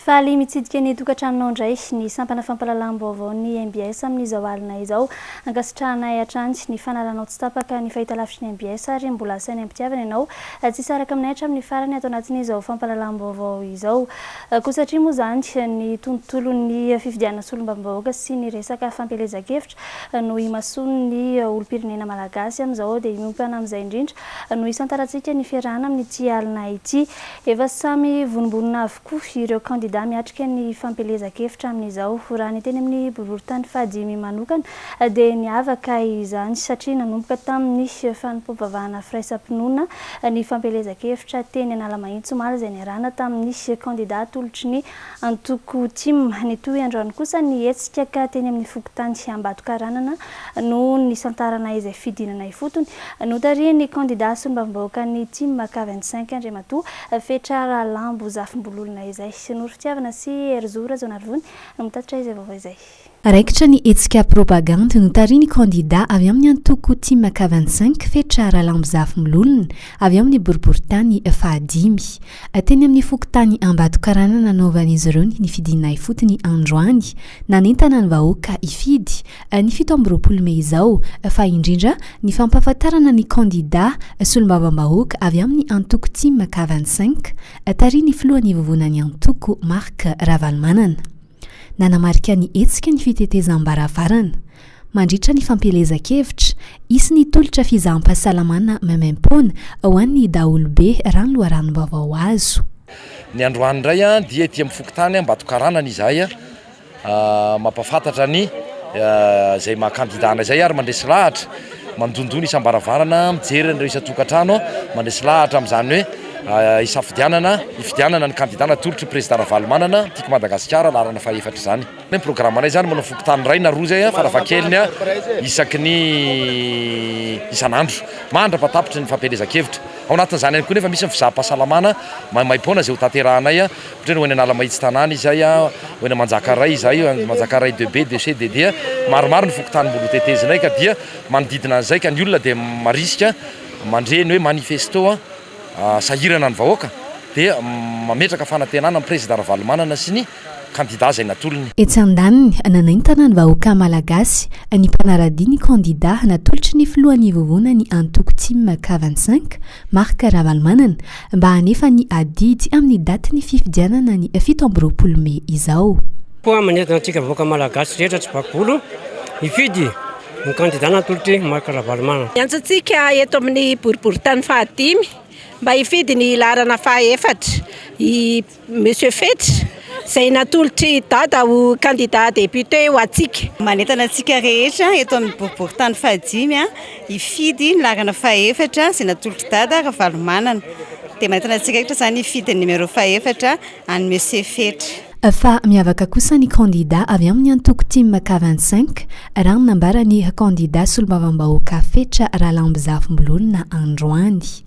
Faly mitsidika ny tokantranonao indray ny sampana fampahalalam-baovaon'ny mbs amin'izao alina izao. Ankasitrahanay hatrany ny fanaranao tsy tapaka ny fahitalavitry ny mbs ary mbola asainay am-pitiavana ianao tsy hisaraka aminay hatramin'ny farany ato anatin'izao fampahalalam-baovao izao. Koa satria moa izany ny tontolon'ny fifidianana solombavambahoaka sy ny resaka fampielezan-kevitra no imasoan'ny olom-pirenena malagasy amin'izao dia miompana amin'izay indrindra no isantarantsika ny fiarahana amin'ity alina ity. Efa samy vonombonona avokoa ireo kandida miatrika ny fampielezan-kevitra amin'izao. Raha ny teny amin'ny boriborintany fahadimy manokana dia niavaka izany satria nanomboka tamin'ny fanompoam-pivavahana firaisam-pinoana ny fampielezan-kevitra teny Analamahitsy omaly izay niarahana tamin'ny kandida atolotry ny antoko tim. Nitohy androany kosa ny hetsika ka teny amin'ny fokontany Ambatokaranana no nisantarana izay fidinana ifotony notarihin'ny kandida solombavambahoakan'ny tim K 25 Andriamatoa Fetra Ralambo Zafimbololona izay. Noro Fitiavana sy Herizo Rajaonarivony no mitatitra izay vaovao izay. Raikitra ny hetsika propagandy notarihin'ny kandida avy amin'ny antoko tim K 25 Fetra Ralambo Zafimbololona avy ao amin'ny boriborintany fahadimy. Teny amin'ny fokontany Ambatokarana nanaovan'izy ireo ny fidinana ifotony androany. Nanentana ny vahoaka hifidy ny 27 mey izao fa indrindra ny fampahafantarana ny kandida solombavambahoaka avy amin'ny antoko tim K 25 tarihin'ny filohan'ny vovonan'ny antoko Marc Ravalomanana. Nanamarika ny hetsika ny fitetezam-baravarana. Mandritra ny fampielezan-kevitra, hisy ny tolotra fizaham-pahasalamana maimaim-poana ho an'ny daholobe raha ny loharanom-baovao azo. Ny androany indray dia ety amin'ny fokontany Ambatokaranana izahay mampahafantatra ny izay maha kandida anay izay ary mandresy lahatra, mandondona isam-baravarana, mijery an'ireo isan-tokantrano, mandresy lahatra amin'izany hoe hisafidianana, hifidianana ny kandida natolotry ny Prezida Ravalomanana, Tiako Madagasikara, laharana fahefatra izany. Ny programanay izany manao fokontany iray na roa izay farafahakeliny isaky ny isan'andro, mandra-pahatapitry ny fampielezan-kevitra. Ao anatin'izany ihany koa nefa misy ny fizaham-pahasalamana maimaim-poana izay hotanterahanay, ohatra hoe ho eny Analamahitsy tanàna izahay, ho eny Manjakaray izahay, Manjakaray deux B, deux C, deux D, maromaro ny fokontany mbola hotetezinay ka dia manodidina an'izay ka ny olona dia marisika mandre ny hoe manifesto sahirana ny vahoaka dia mametraka fanantenana amin'ny Prezida Ravalomanana sy ny kandida izay natolony. Etsy andaniny, nanaintana ny vahoaka malagasy ny mpanara-dia ny kandida natolotry ny filohan'ny vovonan'ny antoko tim K 25, Marc Ravalomanana, mba hanefa ny adidy amin'ny datin'ny fifidianana ny 27 mey izao. Koa manentana antsika vahoaka malagasy rehetra tsy vaky volo hifidy ny kandida natolotr'i Marc Ravalomanana. Miantso antsika eto amin'ny boriborintany fahadimy mba hifidy ny laharana fahaefatra i Monsieur Fetra izay natolotr'i Dada ho kandida député ho antsika. Manentana antsika rehetra eto amin'ny boriborintany fahadimy hifidy ny laharana fahaefatra izay natolotr'i Dada Ravalomanana. Dia manentana antsika rehetra izany hifidy ny numéro fahefatra an'i Monsieur Fetra. Fa miavaka kosa ny kandida avy amin'ny antoko tim K 25, raha ny nambaran'ny kandida solombavambahoaka Fetra Ralambozafimbololona androany.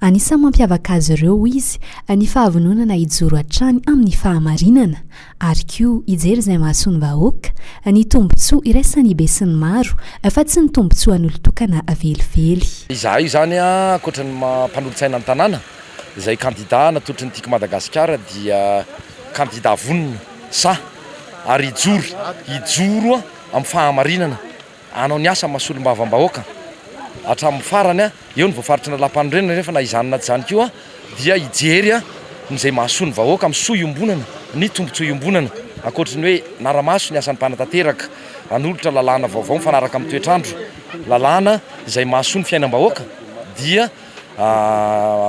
Anisan'ny mampiavaka azy ireo, hoy izy, ny fahavononana hijoro hatrany amin'ny fahamarinana, ary koa hijery izay mahasoa ny vahoaka, ny tombontsoa iraisan'ny besinimaro, fa tsy ny tombontsoan'olon-tokana velively. Izahay izany, ankoatra ny maha mpanolotsaina ny tanàna, izay kandida natolotry ny Tiako Madagasikara dia kandida vonona, sahy ary hijoro, hijoro amin'ny fahamarinana, hanao ny asa maha solombavambahoaka hatramin'ny farany, eo ny voafaritry ny lalàmpanorenana nefa na izany na tsy izany koa dia hijery ny izay mahasoa ny vahoaka amin'ny soa iombonana, ny tombontsoa iombonana, ankoatry ny hoe hanara-maso ny asan'ny mpanatanteraka, hanolotra lalàna vaovao mifanaraka amin'ny toetr'andro, lalàna izay mahasoa ny fiainam-bahoaka dia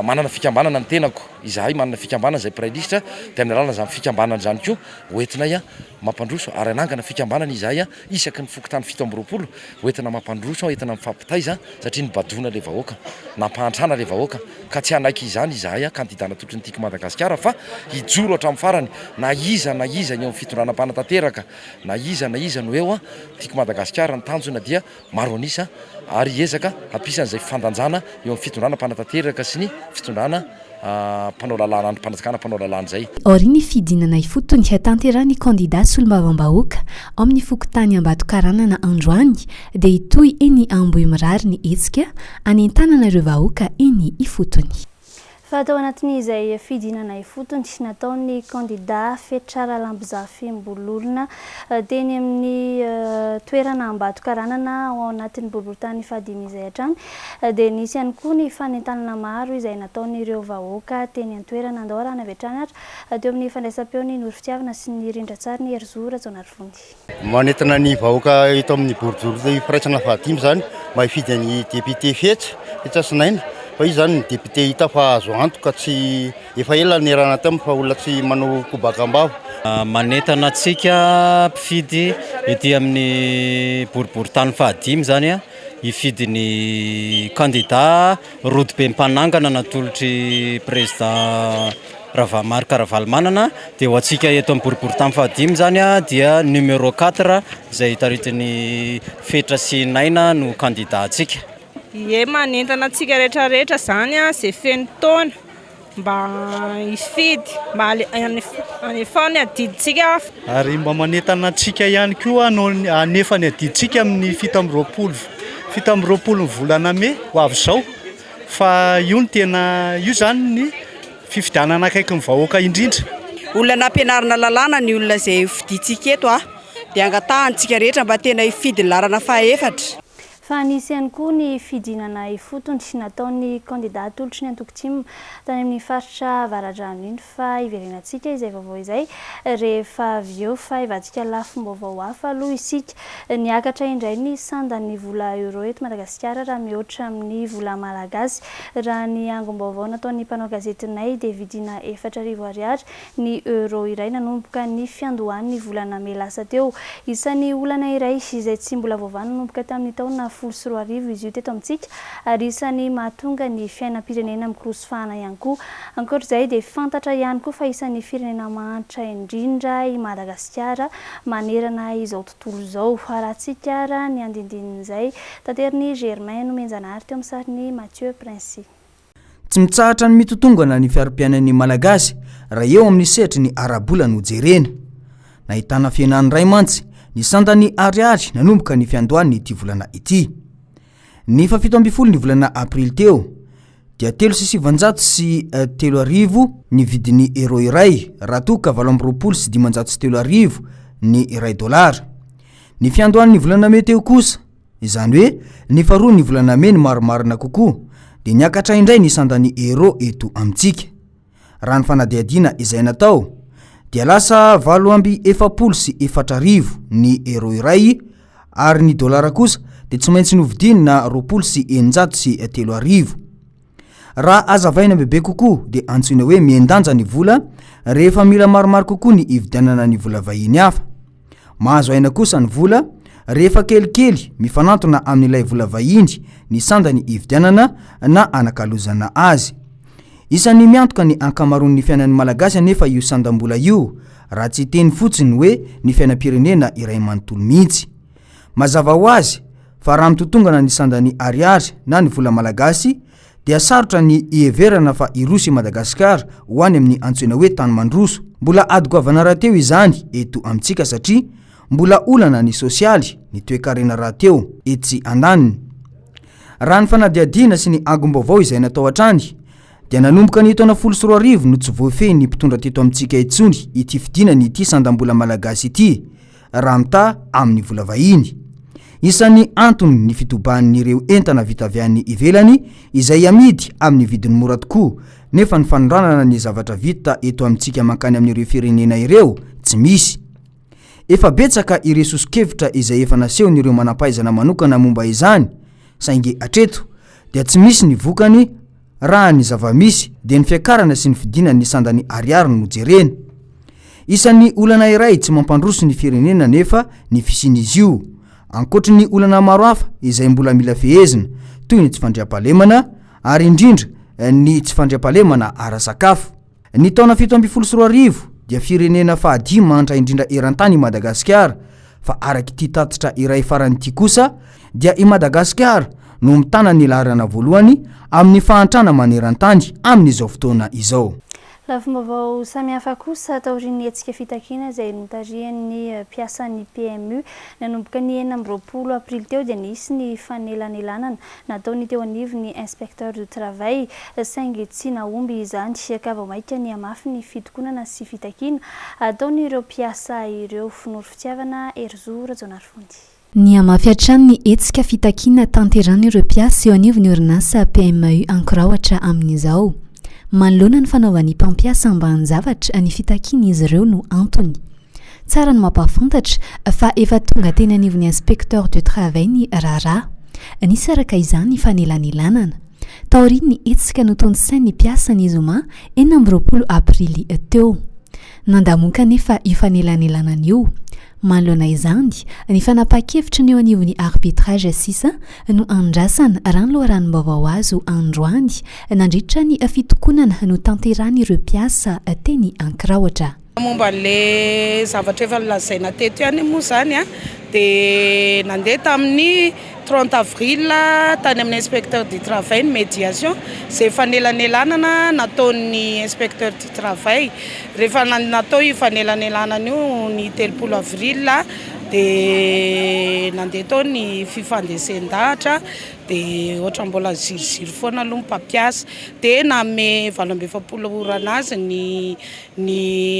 manana fikambanana ny tenako, izahay manana fikambanana izay mpiray lisitra dia amin'ny alalan'izany fikambanana izany koa hoentinay mampandroso ary hanangana fikambanana izahay isaky ny fokontany 27 hoentina mampandroso, entina mifampitaiza satria nibadoana ilay vahoaka, nampahantrana ilay vahoaka ka tsy hanaiky izany izahay kandida natolotry ny Tiako Madagasikara fa hijoro hatramin'ny farany na iza na iza ny eo amin'ny fitondrana mpanatanteraka na iza na iza no eo, Tiako Madagasikara ny tanjona dia maro an'isa ary hiezaka hampisy an'izay fifandanjana eo amin'ny fitondrana mpanatanteraka sy ny fitondrana mpanao lalàna andrim-panjakana mpanao lalàna izay. Aorian'ny fidinana ifotony tanterahin'ny kandida solombavambahoaka ao amin'ny fokontany Ambatokaranana androany dia hitohy eny Ambohimirary ny hetsika hanentanana ireo vahoaka eny ifotony. Fa tao anatin'izay fidinana ifotony nataon'ny kandida Fetra Ralambozafimbololona teny amin'ny toerana Ambatokaranana ao anatin'ny boriborintany fahadimy izay hatrany dia nisy ihany koa ny fanentanana maro izay nataon'ireo vahoaka teny an-toerana. Andao arahana avy hatrany ary teo amin'ny fandraisam-peon'i Noro Fitiavana sy ny rindran-tsarin'i Herizo Rajaonarivony. Manentana ny vahoaka eto amin'ny boribory firaisana fahadimy izany mba hifidy an'i député Fetra, Fetra sy Naina fa izy izany ny député hita fa azo antoka tsy efa ela niarahana taminy fa olona tsy manao kobaka am-bava. Manentana antsika mpifidy ety amin'ny boriborintany fahadimy izany hifidy ny kandida Rodobe Mpanangana natolotr'i président Rava Marc Ravalomanana dia ho antsika eto amin'ny boriborintany fahadimy izany dia numéro 4 izay taritin'i Fetra sy Naina no candidat antsika. Ie, manentana antsika rehetra rehetra izany izay feno taona mba hifidy, mba hanefao ny adidintsika. Ary mba manentana antsika ihany koa hanao ny hanefa ny adidintsika amin'ny 27 27 ny volana mey ho avy izao fa io no tena io izany ny Fifidianana akaiky ny vahoaka indrindra. Olona nampianarina lalàna ny olona izay hofidintsika eto dia angatahantsika rehetra mba tena hifidy ny laharana fahaefatra. Fa nisy ihany koa ny fidinana ifotony nataon'ny kandida atolotry ny antoko tim tany amin'ny faritra Avaradrano iny fa hiverenantsika izay vaovao izay rehefa avy eo fa hivadika lafim-baovao hafa aloha isika. Niakatra indray ny sandan'ny vola euro eto Madagasikara raha mihoatra amin'ny vola malagasy. Raha ny angom-baovao nataon'ny mpanao gazetinay dia vidina 4000 ariary ny euro iray nanomboka ny fiandohan'ny volana mey lasa teo. Isan'ny olana iray izay tsy mbola voavaha nanomboka tamin'ny taona 2010 izy io teto amintsika ary isan'ny mahatonga ny fiainam-pirenena mikorosy fahana ihany koa. Ankoatra izay dia fantatra ihany koa fa isan'ny firenena mahantra indrindra i Madagasikara manerana izao tontolo izao. Arahantsika ara ny andindinin'izay taterin'i Germain Nomenjanahary teo amin'ny sarin'i Mathieu Princi. Tsy mitsahatra ny mitotongana ny fiarom-piainan'ny Malagasy raha eo amin'ny sehatry ny ara-bola no jerena. Nahitana fihenany iray mantsy ny sandan'ny ariary nanomboka ny fiandohan'ity volana ity. Ny faha 17 ny volana aprily teo dia 3903 ny vidin'ny euro iray raha toa ka 3528 ny iray dolara. Ny fiandohan'ny volana mey teo kosa, izany hoe ny faharoa ny volana mey no marimarina kokoa, dia niakatra indray ny sandan'ny euro eto amintsika. Raha ny fanadihadiana izay natao dia lasa 4048 ny euro iray ary ny dolara kosa dia tsy maintsy novidiana 3620. Raha hazavaina bebe kokoa dia antsoina hoe mihen-danja ny vola rehefa mila maromaro kokoa ny hividianana ny vola vahiny hafa. Mahazo aina kosa ny vola rehefa kelikely mifanantona amin'ilay vola vahiny ny sandany hividianana na anakalozana azy. Isan'ny miantoka ny ankamaroan'ny fiainan'ny Malagasy anefa io sandam-bola io raha tsy hiteny fotsiny hoe ny fiainam-pirenena iray manontolo mihitsy. Mazava ho azy fa raha mitotongana ny sandan'ny ariary na ny vola malagasy dia sarotra ny hiheverana fa hiroso i Madagasikara ho any amin'ny antsoina hoe tany mandroso. Mbola ady goavana rahateo izany eto amintsika satria mbola olana ny sosialy, ny toekarena rahateo etsy andaniny. Raha ny fanadihadiana sy ny angom-baovao izay natao hatrany dia nanomboka ny taona 2010 no tsy voafehin'ny mpitondra teto amintsika intsony ity fidinana ity sandam-bola malagasy ity raha mitaha amin'ny vola vahiny. Isan'ny antony ny fitobahan'ireo entana vita avy any ivelany izay amidy amin'ny vidiny mora tokoa nefa ny fanondranana ny zavatra vita eto amintsika mankany amin'ireo firenena ireo tsy misy. Efa betsaka ireo soso-kevitra izay efa nasehon'ireo manampahaizana manokana momba izany saingy hatreto dia tsy misy ny vokany Raha ny zava-misy dia ny fiakarana sy ny fidinan'ny sandan'ny ariary no jerena. Isan'ny olana iray tsy mampandroso ny firenena anefa ny fisian'izy io, ankoatry ny olana maro hafa izay mbola mila fehezina toy ny tsy fandriampahalemana ary indrindra ny tsy fandriampahalemana ara-sakafo. Ny taona 2017 dia firenena fahadimy mahantra indrindra eran-tany i Madagasikara fa araka ity tatitra iray farany ity kosa dia i Madagasikara no mitana ny laharana voalohany amin'ny fahantrana maneran-tany amin'izao fotoana izao. Lafim-baovao samihafa kosa, taorian'ny hetsika fitakiana izay notarihan'ny mpiasan'ny PMU nanomboka ny 26 aprily teo dia nisy ny fanelanelanana nataon'ny teo anivon'ny Inspecteur du travail saingy tsy nahomby izany ka vao mainka nihamafy ny fitokonana sy fitakiana ataon'ireo mpiasa ireo. Noro Fitiavana, Herizo Rajaonarivony. Nihamafy hatrany ny hetsika fitakiana tanterahan'ireo mpiasa eo anivon'ny orinasa PMU Ankorahotra amin'izao. Manoloana ny fanaovan'ny mpampiasa ambanin-javatra ny fitakian'izy ireo no antony. Tsara ny mampahafantatra fa efa tonga teny anivon'ny inspecteur du travail ny raharaha. Nisy araka izany ny fanelanelanana. Taorian'ny hetsika notontosain'ny mpiasa ny zoma 26 aprily teo. Nandamoaka anefa io fanelanelanana io. Manoloana izany, ny fanapahan-kevitry ny eo anivon'ny arbitrage sisa no andrasana, raha ny loharanom-baovao azo androany, nandritra ny fitokonana notanterahin'ireo mpiasa teny Ankiraotra. Momba an'ilay zavatra efa nolazaina teto ihany moa izany dia nandeha tamin'ny 30 avril tany amin'ny inspecteur du travail ny médiation izay fanelanelanana nataon'ny inspecteur du travail. Rehefa natao io fanelanelanana io ny 30 avril dia nandeha tao ny fifandresen-dahatra dia ohatran'ny mbola niziriziry foana aloha ny mpampiasa. Dia nanome 48 ora an'azy ny ny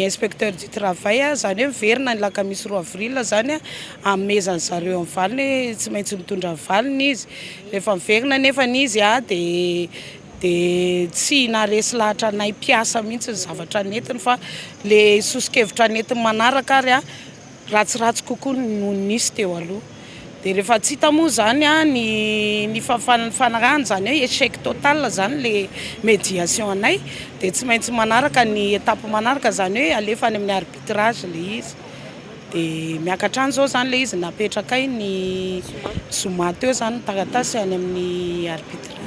inspecteur du travail, izany hoe miverina ny alakamisy 2 avril izany hanomezan'ny zareo ny valiny hoe tsy maintsy mitondra ny valiny izy. Rehefa miverina anefa izy dia dia tsy naharesy lahatra anay mpiasa mihitsy ny zavatra nentiny fa ilay soso-kevitra nentiny manaraka ary ratsiratsy kokoa noho ny nisy teo aloha. Dia rehefa tsy hita moa izany ny ny fifanarahana, izany hoe échec total izany ilay médiation anay dia tsy maintsy manaraka ny étape manaraka, izany hoe alefa any amin'ny arbitrage ilay izy. Dia miakatra any izao izany ilay izy, napetrakay ny zoma teo izany ny taratasy any amin'ny arbitrage.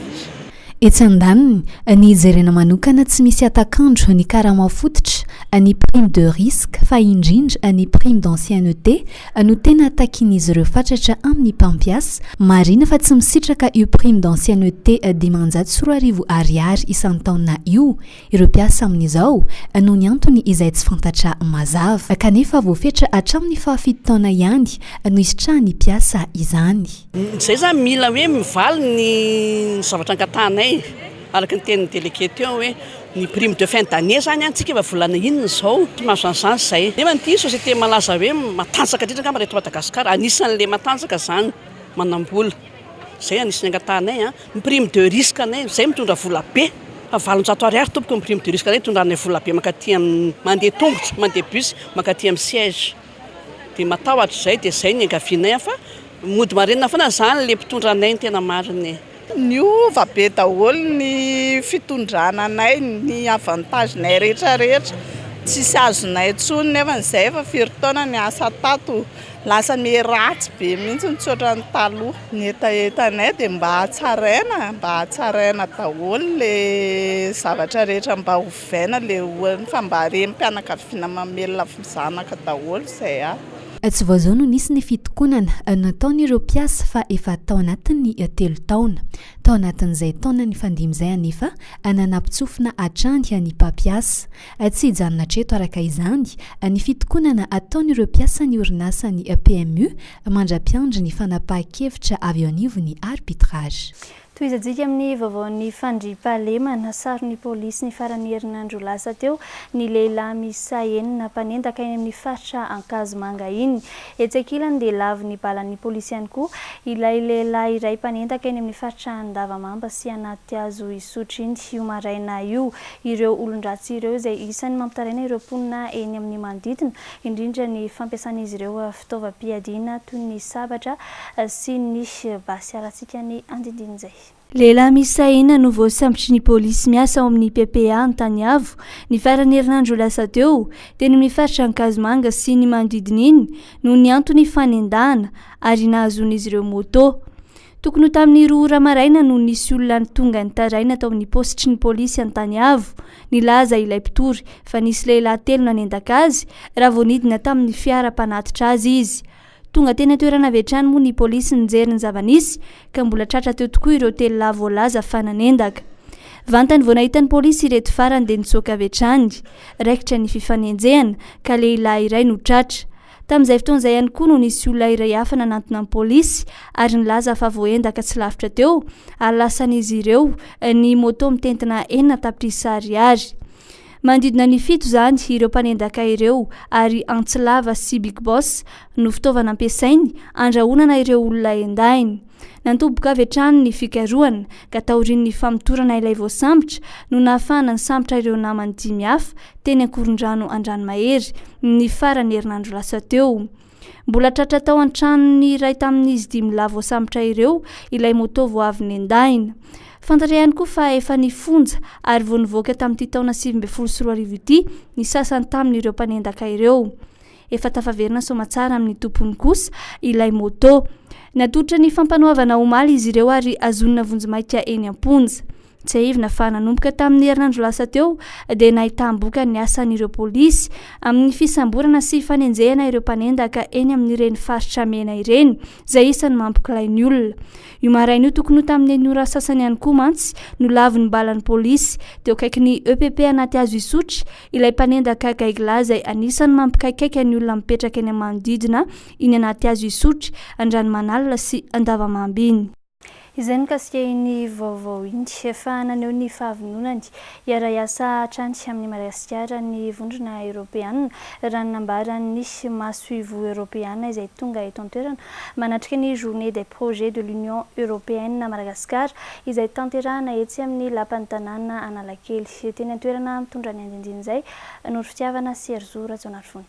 Etsy andaniny, ny jerena manokana tsy misy hatak'andro ny karama fototra, ny prime de risque fa indrindra ny prime d'ancienneté no tena takian'izy ireo fatratra amin'ny mpampiasa. Marihina fa tsy misitraka io prime d'ancienneté 2500 ariary isan-taona io Ireo mpiasa amin'izao, noho ny antony izay tsy fantatra mazava. Kanefa voafetra hatramin'ny fahafito taona ihany no isitrahan'ny mpiasa izany. Izay izany mila hoe mivaly ny zavatra angatahanay, araka ny tenin'ny délégué teo hoe ny prime de fin d'année izany an, tsika efa volana inona izao, tsy mahazo an'izany izay. Nefa ity société malaza hoe matanjaka indrindra angamba raha eto Madagasikara, anisan'ilay matanjaka izany, manam-bola. Zay anisan'ny angatahanay an, ny prime de risque anay, zay mitondra vola be, fa 800 ariary tompoko ny prime de risque anay, itondranay vola be mankaty amin'ny, mandeha tongotra, mandeha bus mankaty amin'ny siège, dia matahotra izay, dia zay ny iangavianay an, fa mody marenina foana zany le mpitondra anay ny tena marina e. Niova be daholo ny fitondrana anay, ny avantage-nay rehetra rehetra, tsisy azonay intsony nefa izay efa firy taona niasa tato. Lasa miha ratsy be mihitsy tsy ohatran'ny taloha. Ny hetahetanay dia mba hatsaraina, mba hatsaraina daholo ilay zavatra rehetra mba ovaina ilay ohany fa mba renim-pianakaviana mamelona zanaka daholo izay ato. Tsy vao izao no nisy ny fitokonana nataon'ireo mpiasa fa efa tao anatin'ny telo taona. Tao anatin'izay taona nifandimby izay anefa nanampitsofina hatrany ny mpampiasa. Tsy hijanona hatreto araka izany ny fitokonana ataon'ireo mpiasan'ny orinasan'ny PMU mandra-piandry ny fanapahan-kevitra avy eo anivon'ny arbitrage. Tohizantsika amin'ny vaovaon'ny fandriampahalemana. Saron'ny polisy ny faran'ny herinandro lasa teo ny lehilahy miisa enina mpanendaka eny amin'ny faritra Ankazomanga iny. Etsy ankilany dia lavon'ny balan'ny polisy ihany koa ilay lehilahy iray mpanendaka eny amin'ny faritra Andavamamba sy Anatihazo Isotry iny io maraina io. Ireo olon-dratsy ireo izay isan'ny mampitaraina ireo mponina eny amin'ny manodidina, indrindra ny fampiasan'izy ireo fitaovam-piadiana toy ny sabatra sy ny basy Arahantsika ny andindinin'izay. Lehilahy miisa enina no voasambotry ny polisy miasa ao amin'ny PPA Antaniavo ny faran'ny herinandro lasa teo, teny amin'ny faritra Ankazomanga sy ny manodidina iny noho ny antony fanendahana ary nahazoan'izy ireo moto. Tokony ho tamin'ny roa ora maraina no nisy olona tonga nitaraina tao amin'ny paositry ny polisy Antaniavo. Nilaza ilay mpitory fa nisy lehilahy telo nanendaka azy raha vao nidina tamin'ny fiara mpanatitra azy izy. Tonga teny an-toerana avy hatrany moa ny polisy nijery ny zava-nisy ka mbola tratra teo tokoa ireo telo lahy voalaza fa nanendaka. Vantany vao nahita ny polisy ireto farany dia nitsoaka avy hatrany. Raikitra ny fifanenjehana ka lehilahy iray no tratra. Tamin'izay fotoana izay ihany koa no nisy olona iray hafa nanantona ny polisy ary nilaza fa voaendaka tsy lavitra teo ary lasan'izy ireo ny moto mitentina 6 tapitrisa ariary. Manodidina ny fito izany ireo mpanendaka ireo ary antsy lava sy big boss no fitaovana ampiasainy andrahonana ireo olona endahiny. Nantoboka avy hatrany ny fikarohana ka taorian'ny famotorana ilay voasambotra no nahafahana nisambotra ireo namany dimy hafa teny Ankorondrano Andranomahery ny faran'ny herinandro lasa teo. Mbola tratra tao an-tranon'ny iray tamin'izy dimy lahy voasambotra ireo ilay moto vao avy nendahina. Fantatra ihany koa fa efa nifonja ary vao nivoaka tamin'ity taona 2019 ity ny sasany tamin'ireo mpanendaka ireo. Efa tafaverina soamatsara amin'ny tompony kosa ilay moto. Natolotra ny fampanoavana omaly izy ireo ary azonina vonjimaika eny am-ponja. Tsiahivina fa nanomboka tamin'ny herinandro lasa teo dia nahitam-bokany ny asan'ireo polisy amin'ny fisamborana sy fanenjehana ireo mpanendaka eny amin'ireny faritra mena ireny izay isan'ny mampikilay ny olona. Io maraina io tokony ho tamin'ny enina ora sasany ihany koa mantsy no lavon'ny balan'ny polisy teo akaikin'ny EPP Anatihazo Isotry ilay mpanendaka gaigilahy izay anisan'ny mampikaikaika ny olona mipetraka eny amin'ny manodidina iny Anatihazo Isotry, Andranomanalina sy Andavamamba iny. Izay mikasika iny vaovao iny. Efa naneho ny fahavononany hiara-hiasa hatrany amin'i Madagasikara ny Vondrona Eoropeana, raha ny nambaran'ny masoivoho eoropeana izay tonga eto an-toerana manatrika ny Journée des projets de l'Union Européenne à Madagascar izay tanterahana etsy amin'ny Lapan'ny tanàna Analakely. Teny an-toerana mitondra ny andindinin'izay, Noro Fitiavana sy Herizo Rajaonarivony.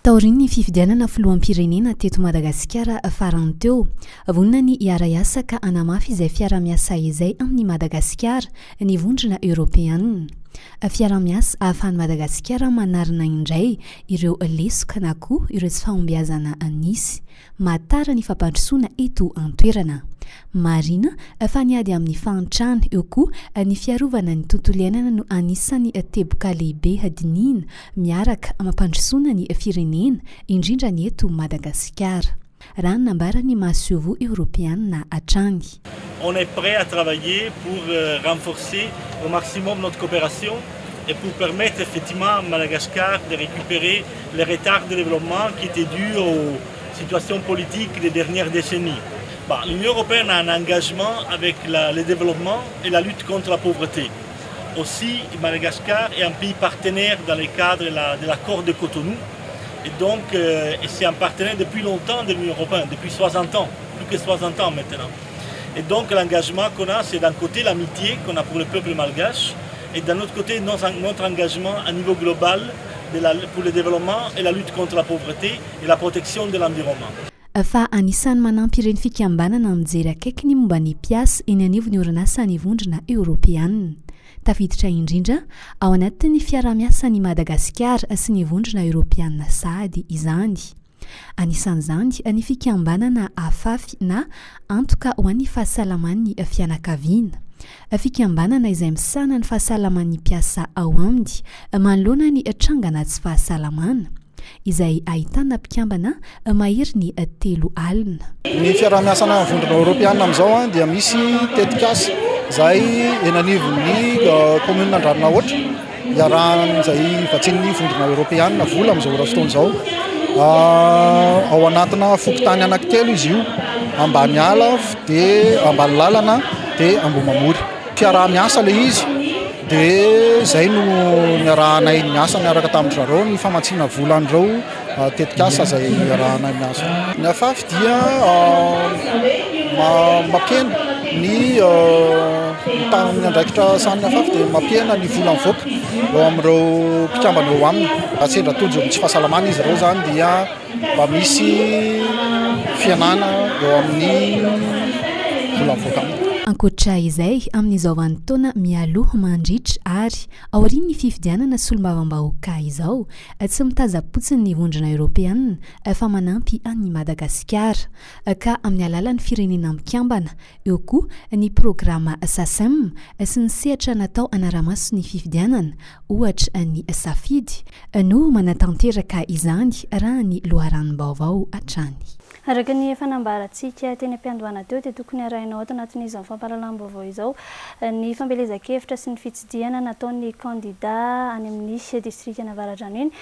Taorian'ny fifidianana filoham-pirenena teto Madagasikara farany teo, vonona ny hiara-hiasa ka hanamafy izay fiara-miasa izay amin'i Madagasikara ny Vondrona Eoropeanina. Fiara-miasa ahafahan'i Madagasikara manarina indray ireo lesoka na koa ireo tsy fahombiazana nisy. Mahatara ny fampandrosoana eto an-toerana. Marihina fa ny ady amin'ny fahantrana, eo koa ny fiarovana ny tontolo iainana no anisan'ny teboka lehibe dinihina miaraka mampandrosoana ny firenena, indrindra ny eto Madagasikara. Raha ny nambaran'ny masoivoho eoropeanina hatrany. On est prêt à travailler pour renforcer au maximum notre coopération et pour permettre effectivement à Madagascar de récupérer le retard de développement qui était dû aux situations politiques des dernières décennies. Bah, L'Union européenne a un engagement avec la, le développement et la lutte contre la pauvreté. Aussi, Madagascar est un pays partenaire dans le cadre de l'accord de Cotonou. Et donc, euh, c'est un partenaire depuis longtemps de l'Union européenne, depuis 60 ans, plus que 60 ans maintenant. Et donc, l'engagement qu'on a, c'est d'un côté l'amitié qu'on a pour le peuple malgache, et d'un autre côté, notre, notre engagement à niveau global de la, pour le développement et la lutte contre la pauvreté et la protection de l'environnement. Fa anisan'ny manampy ireny fikambanana mijery akaiky ny momba ny mpiasa eny anivon'ny orinasa ny Vondrona Eoropeanina. Tafiditra indrindra ao anatin'ny fiaraha-miasan'i Madagasikara sy ny Vondrona Eoropeanina sahady izany. Anisan'izany ny fikambanana Afafy na Antoka ho an'ny fahasalaman'ny fianakaviana. Fikambanana izay misahana ny fahasalaman'ny mpiasa ao aminy manoloana ny trangana tsy fahasalamana, izay ahitana mpikambana mahery ny 30. Ny fiaraha-miasana amin'ny Vondrona Eoropeana amin'izao dia misy tetikasa izay eny anivon'ny kaominina Andranonahoatra iarahan'izay vatsian'ny Vondrona Eoropeana vola amin'izao ora fotoana izao. Ao anatina fokontany anankitelo izy io, Ambaniala dia Ambanilalana dia Ambohimamory. Fiaraha-miasa ilay izy dia izay no niarahanay niasa niaraka tamin-dry zareo ny famatsiana vola an'ireo tetikasa izay iarahanay miasa. Ny Afafy dia mampihena ny ny andraikitra sahanin'ny Afafy dia mampihena ny vola mivoaka eo amin'ireo mpikambana eo aminy. Raha sendra tojo ny tsy fahasalamana izy ireo izany dia mba misy fihenana eo amin'ny vola mivoaka aminy. Ankoatra izay, amin'izao vanin-taona mialoha, mandritra ary aorian'ny fifidianana solombavambahoaka izao, tsy mitaza-potsiny ny Vondrona Eoropeanina fa manampy an'i Madagasikara, ka amin'ny alalan'ny Firenena Mikambana, eo koa ny programa Sacem sy ny sehatra natao hanara-maso ny fifidianana, ohatra ny Safidy, no manatanteraka izany raha ny loharanom-baovao hatrany. Araka ny efa nambarantsika teny am-piandohana teo dia tokony harahinao ato anatin'izao fampanantenana. fampahalalam-baovao izao ny fampielezan-kevitra sy ny fitsidihana nataon'ny kandida any amin'ny distrikan'Avaradrano iny,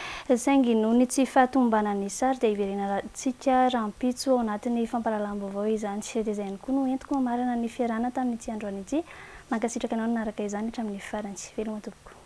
saingy noho ny tsy fahatomombanan'ny sary dia hiverenantsika rahampitso ao anatin'ny fampahalalam-baovao izany. Dia izay ihany koa no entiko mamarana ny fiarahana tamin'ity androany ity. Mankasitraka anao nanaraka izany hatramin'ny farany. Veloma tompoko.